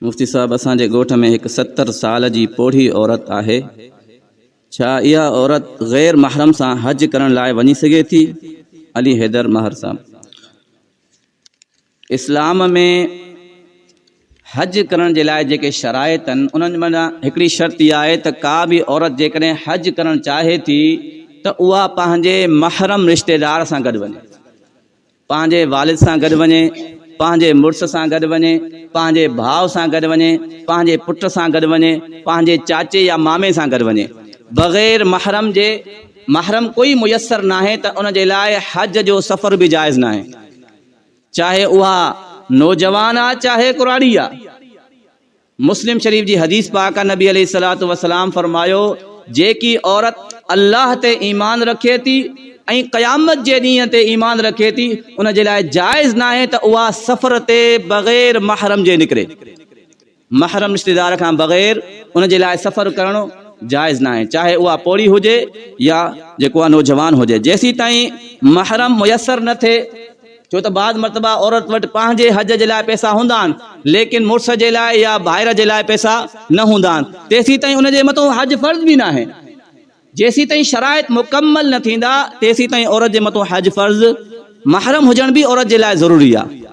مفتي صاحب اسان جي ڳوٺ ۾ هڪ 70 سال جي پوڙهي عورت آهي ڇا اها عورت غير محرم سان حج ڪرڻ لاء وڃي سگهي ٿي؟ علي حيدر مهر صاحب. اسلام ۾ حج ڪرڻ جي لاء جيڪي شرائط آهن انهن مان هڪڙي شرط اها آهي ته ڪا به عورت جيڪڏهن حج ڪرڻ چاهي ٿي ته اها پنهنجي محرم رشتيدار سان گڏ وڃي. پنهنجي والد سان گڏ وڃي، پنهنجي مڙس سان گڏ وڃي، پنهنجي ڀاء سان گڏ وڃي، پنهنجي پٽ سان گڏ وڃي، پنهنجي چاچي يا مامي سان گڏ وڃي. بغير محرم جي، محرم ڪوئي ميسر ناهي ته ان جي لاء حج جو سفر به جائز ناهي. چاهي اها نوجوان آ چاهي ڪراڙي آ. مسلم شريف جي حديث پاڪ آ نبي عليه الصلوة والسلام فرمايو، جيڪي عورت الله تي ايمان رکي ٿي ۽ قيامت جي ڏينهن تي ايمان رکي ٿي ان جي لاء جائز ناهي ته اها سفر تي بغير محرم جي نڪري. محرم رشتيدار کان بغير ان جي لاء سفر ڪرڻ جائز ناهي چاهي اها پوڙهي هجي يا جيڪو آ نوجوان هجي جيسيتائين محرم ميسر نه ٿئي. ڇو ته بعض مرتبه عورت وٽ پنهنجي حج جي لاء پئسا هوندا آهن ليڪن مڙس جي لاء يا ڀائر جي لاء پئسا نه هوندا آهن تيسيتائين ان جي مٿو حج فرض به ناهي. جيسيتائين شرائط مڪمل نه ٿيندا تيسيتائين عورت جي مٿو حج فرض محرم هجڻ به عورت جي لاء ضروري آهي.